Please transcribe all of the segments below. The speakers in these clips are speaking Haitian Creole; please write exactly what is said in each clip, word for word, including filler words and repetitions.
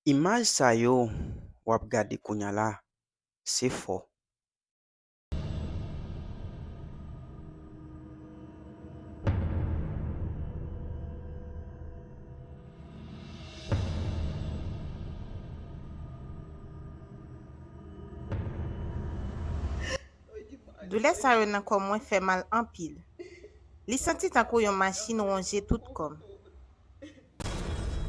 Imaj sa yo w ap gade kounya la, se fo. Doulè sa yo nan kò mwen fè mal anpil. Li santi tankou yon machin wonje tout kò m.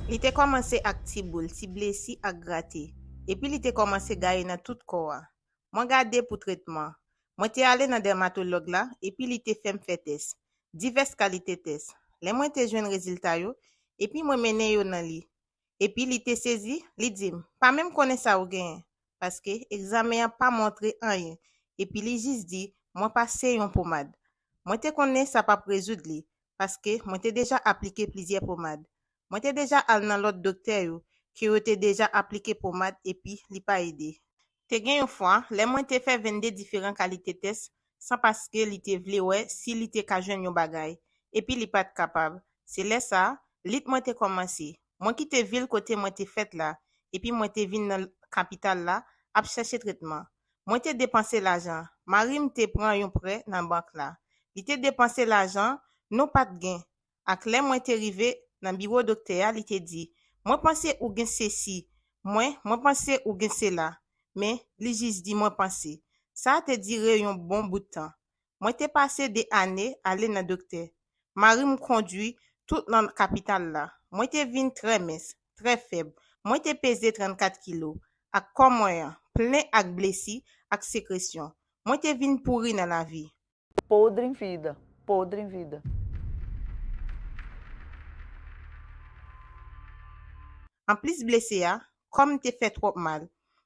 Li te kòmanse ak ti boul, ti blesi ak grate, epi li te kòmanse gaye nan tout kò a. Mwen gade pou tretman. Mwen te ale nan dèmatològ la, epi li te fè m fè tès, divès kalite tès. Lè mwen te jwenn rezilta yo, epi mwen mennen yo nan li. Epi li te sezi, li di m, "Pa menm konnen sa ou genyen, paske egzamen an pa montre anyen, epi li jis di mwen pase yon pomad." Mwen te konnen sa p ap rezoud li, paske mwen te deja aplike plizyè pomad. Mwen te deja al nan lòt doktè yo, ke yo te deja aplike pomad epi li pa ede. Te gen yon fwa, lè mwen te fè vennde diferan kalite tès, san paske li te vle wè si li te ka jwenn yon bagay, epi li pa t kapab. Se lè sa a, lit mwen te kòmanse. Mwen kite vil kote mwen te fèt la, epi mwen te vin nan kapital la, ap chèche tretman. Mwen te depanse lajan. Mari m te pran yon prè nan bank la. Li te depanse lajan nou pa t gen. Ak lè mwen te rive nan biwo doktè a, li te di, "Mwen panse ou gen sesi, mwen, mwen panse ou gen sela." Men, li jis di, "Mwen panse." Sa a te dire yon bon bout tan. Mwen te pase de ane ale nan doktè. Mari m kondwi tout nan kapital la. Mwen te vin trè mens, trè fèb. Mwen te peze trannkat kilo, ak kò mwen an plen ak blesi ak sekresyon. Mwen te vin pouri nan lavi. Podre em vida, podre em vida. Anplis blese a, kò m te fè twòp mal.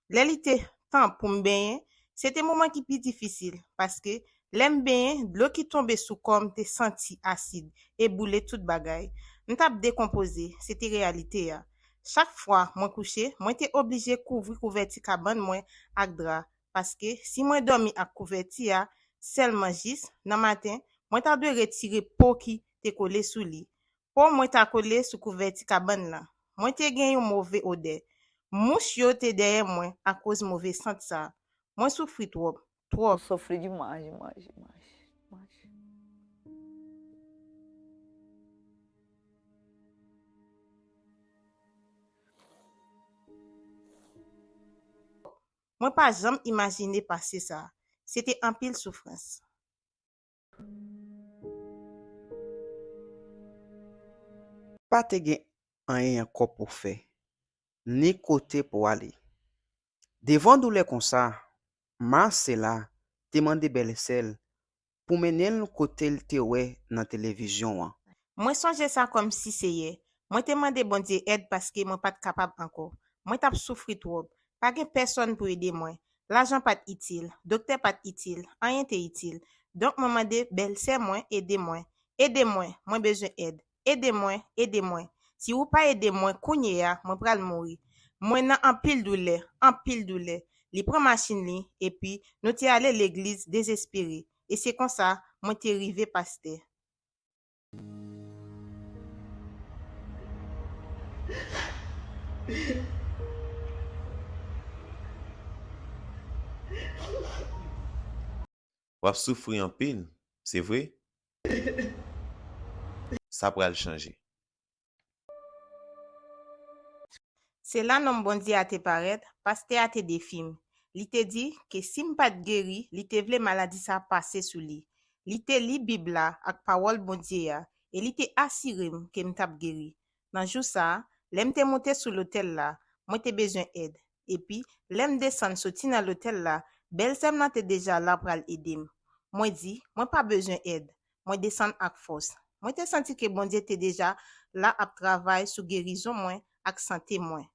Lè li te tan pou m benyen, se te moman ki pi difisil, paske lè m benyen, dlo ki tonbe sou kò m te santi asid e boule tout bagay. M t ap dekonpoze, se te reyalite a. Chak fwa mwen kouche, mwen te oblije kouvri kouvèti kabann mwen ak dra, paske si mwen dòmi ak kouvèti a sèlman jis nan maten, mwen ta dwe retire po ki te kole sou li. Po mwen ta kole sou kouvèti kabann lan. Mwen te gen yon move odè. Mouch yo te dèyè mwen akoz move sant sa a. Mwen soufri twòp, twòp. Sofri demais, demais, demais, demais. Mwen pa janm imajine pase sa. Se te anpil soufrans. Pa te gen anyen ankò pou fè, ni kote pou ale. Devan doulè konsa, Marcela te mande bèlsè l pou mennen l kote l te wè nan televizyon an. Mwen sonje sa kòmsi se yè. Mwen te mande Bondye èd paske mwen pa t kapab ankò. Mwen t ap soufri twòp. Pa gen pèsonn pou ede mwen. Lajan pa t itil, doktè pa t itil, anyen te itil. Donk mwen mande bèlsè mwen ede mwen. Ede mwen, mwen bezwen èd. Ede mwen, ede mwen. Si ou pa ede mwen kounye a, mwen pral mouri. Mwen nan anpil doulè, anpil doulè. Li pran machin li, epi nou te ale legliz dezespere. E se konsa mwen te rive pastè. W ap soufri anpil, se vre? Sa pral chanje. Se la nonm Bondye a te parèt, pastè a te defi m. Li te di ke si m pa t geri, li te vle maladi sa a pase sou li. Li te li Bib la ak pawòl Bondye a, e li te asire m ke m t ap geri. Nan jou sa a, lè m te moute sou lotèl la, mwen te bezwen èd. Epi, lè m desann soti nan lotèl la, bèlsè m nan te deja la pral ede m. Mwen di, "Mwen pa bezwen èd." Mwen desann ak fòs. Mwen te santi ke Bondye te deja la ap travay sou gerizon mwen ak sante mwen.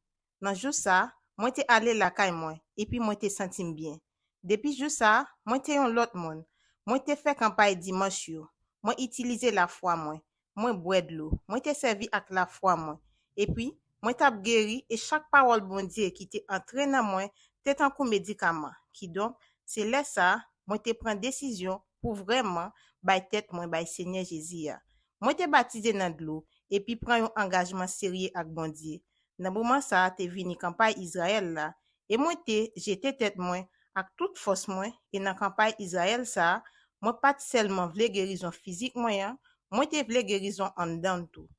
Nan jou sa a, mwen te ale lakay mwen, epi mwen te santi m byen. Depi jou sa a, mwen te yon lòt moun. Mwen te fè kanpay dimanch yo. Mwen itilize lafwa mwen. Mwen bwè dlo. Mwen te sèvi ak lafwa mwen. Epi, mwen t ap geri e chak pawòl Bondye ki te antre nan mwen te tankou medikaman. Kidonk, se lè sa a, mwen te pran desizyon pou vrèman bay tèt mwen bay Senyè Jezi a. Mwen te batize nan dlo epi pran yon angajman serye ak Bondye. nan moman sa a te vini kanpay Izrayèl la, e mwen te jete tèt mwen ak tout fòs mwen, e nan kanpay Izrayèl sa a, mwen pa t sèlman vle gerizon fizik mwen an, mwen te vle gerizon anndan m tou.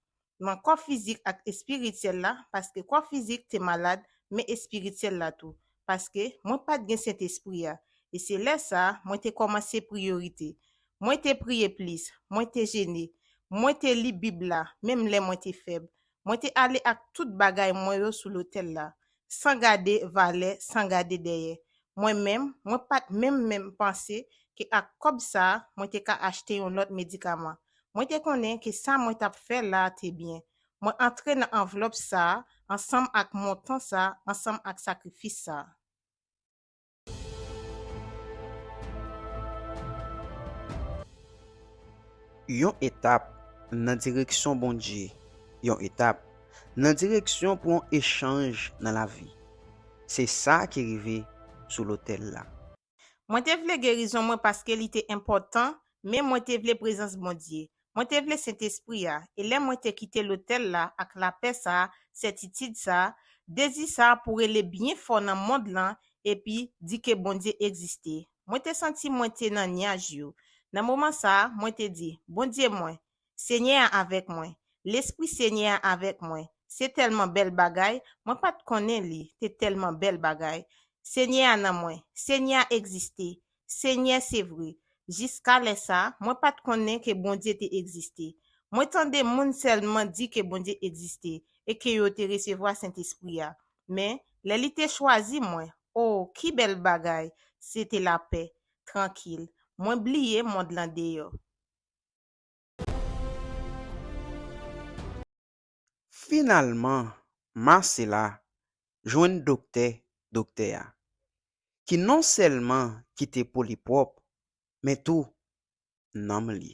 Nan kò fizik ak espirityèl la, paske kò fizik te malad, men espirityèl la tou, paske mwen pa t gen Sentespri a. E se lè sa a, mwen te kòmanse priyorite. Mwen te priye plis, mwen te jene, mwen te li Bib la, menm lè mwen te fèb. Mwen te ale ak tout bagay mwen yo sou lotèl la, san gade valè, san gade dèyè. Mwen menm, mwen pa t menm, menm panse ke ak kòb sa a, mwen te ka achte yon lòt medikaman. Mwen te konnen ke sa mwen t ap fè la a te byen. Mwen antre nan anvlòp sa a, ansanm ak montan sa a, ansanm ak sakrifis sa a. Yon etap nan direksyon Bondye, yon etap nan direksyon pou yon echanj nan lavi. Se sa ki rive sou lotèl la. Mwen te vle gerizon mwen paske li te enpòtan, men mwen te vle prezans Bondye. Mwen te vle Sentespri a, e lè mwen te kite lotèl la ak lapè sa a, sètitid sa a, dezi sa a pou rele byen fò nan mond lan, epi di ke Bondye egziste. Mwen te santi mwen te nan nyaj yo. Nan moman sa a, mwen te di, Bondye mwen, Senyè a avèk mwen, Lespri Senyè a avèk mwen. Se tèlman bèl bagay, mwen pa t konnen li te tèlman bèl bagay. Senyè a nan mwen, Senyè a egziste, Senyè se vre. Jiska lè sa a, mwen pa t konnen ke Bondye te egziste. Mwen tande moun sèlman di ke Bondye egziste e ke yo te resevwa Sentespri a. Men, lè li te chwazi mwen, o, ki bèl bagay! Se te lapè, trankil. Mwen bliye mond lan deyò. Finalman, Marcela jwenn doktè, doktè a, ki non sèlman kite po li pwòp, men tou nanm li.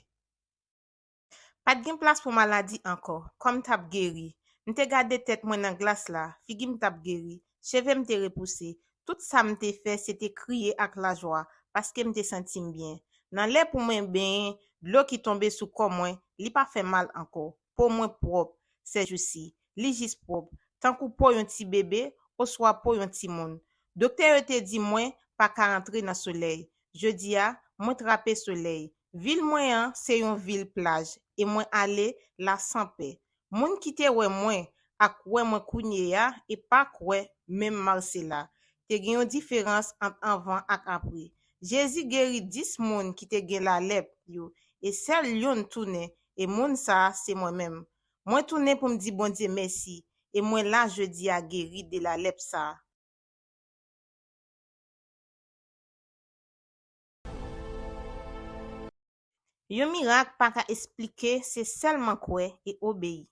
Pa t gen plas pou maladi ankò. Kò m t ap geri. M te gade tèt mwen nan glas la, figi m t ap geri, cheve m te repouse. Tout sa m te fè, se te kriye ak lajwa, paske m te santi m byen. Nan lè pou mwen benyen, dlo ki tonbe sou kò mwen, li pa fè mal ankò. Po mwen pwòp, sèjousi. Li jis pwòp, tankou po yon ti bebe oswa po yon timoun. Doktè yo te di mwen pa ka antre nan solèy. Jodi a, mwen trape solèy. Vil mwen an se yon vil plaj, e mwen ale la san pè. Moun ki te wè mwen ak wè mwen kounye a e pa k wè menm Marcela. Te gen yon diferans ant anvan ak apre. Jezi geri dis moun ki te gen lalèp yo, e sèl youn tounen, e moun sa a se mwen menm. Mwen tounen pou m di Bondye mèsi, e mwen la jodi a geri de lalèp sa a. Yon mirak pa ka esplike, se sèlman kwè e obeyi.